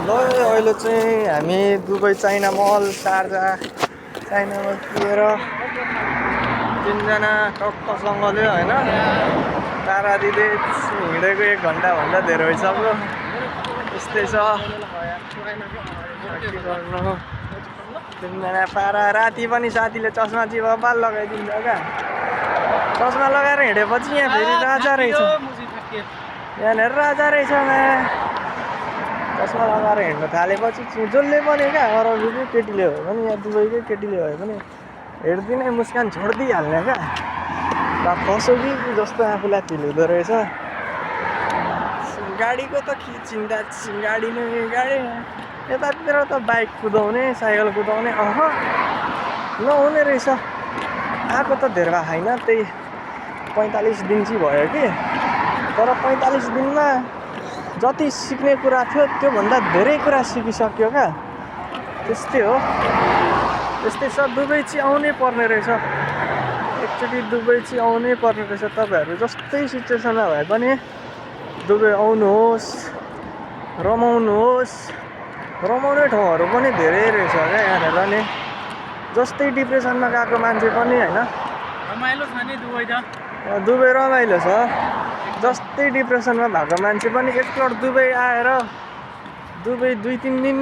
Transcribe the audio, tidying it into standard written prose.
ल अहिले चाहिँ हामी दुबई चाइना मल शारजा चाइना मल पुगेर तिनजना टक्कसँगले होइन तारादीले हिँडेको 1 घन्टाभन्दा धेरै भइसक्यो। यस्तै छ के गर्नु। तिनजना पारा राति पनि साथीले चस्मा चाहिँ बब्बाल लगाइदिन्छ क्या। चस्मा लगाएर हिँडेपछि यहाँ फेरि राजा रहेछ, यहाँनिर राजा रहेछ चस्मा लगाएर हिँड्न थालेपछि जसले पनि क्या अरबीकै केटीले भयो भने यहाँ दुबईकै केटीले भयो भने हेर्दिनै मुस्कान छोडिदिइहाल्ने क्या। फसो कि जस्तो आफूलाई फिल हुँदो रहेछ। गाडीको त के चिन्ता, गाडी नै गाडी। यतातिर त बाइक कुदाउने साइकल कुदाउने नहुने रहेछ। आएको त धेरै भएको छैन, त्यही 45 दिन चाहिँ भयो कि। तर 45 दिनमा जति सिक्ने कुरा थियो त्योभन्दा धेरै कुरा सिकिसक्यो क्या। त्यस्तै हो, त्यस्तै छ। दुबई चाहिँ आउनै पर्ने रहेछ, एकचोटि दुबई चाहिँ आउनै पर्ने रहेछ। तपाईँहरू जस्तै सिचुएसनमा भए पनि दुबई आउनुहोस्, रमाउनुहोस्। रमाउने ठाउँहरू पनि धेरै रहेछ क्या यहाँनिर नि। जस्तै डिप्रेसनमा गएको मान्छे पनि होइन, रमाइलो छ नि दुबई त। दुबई रमाइलो छ। जस्तै डिप्रेसनमा भएको मान्छे पनि एकपल्ट दुबई आएर दुबई 2-3 दिन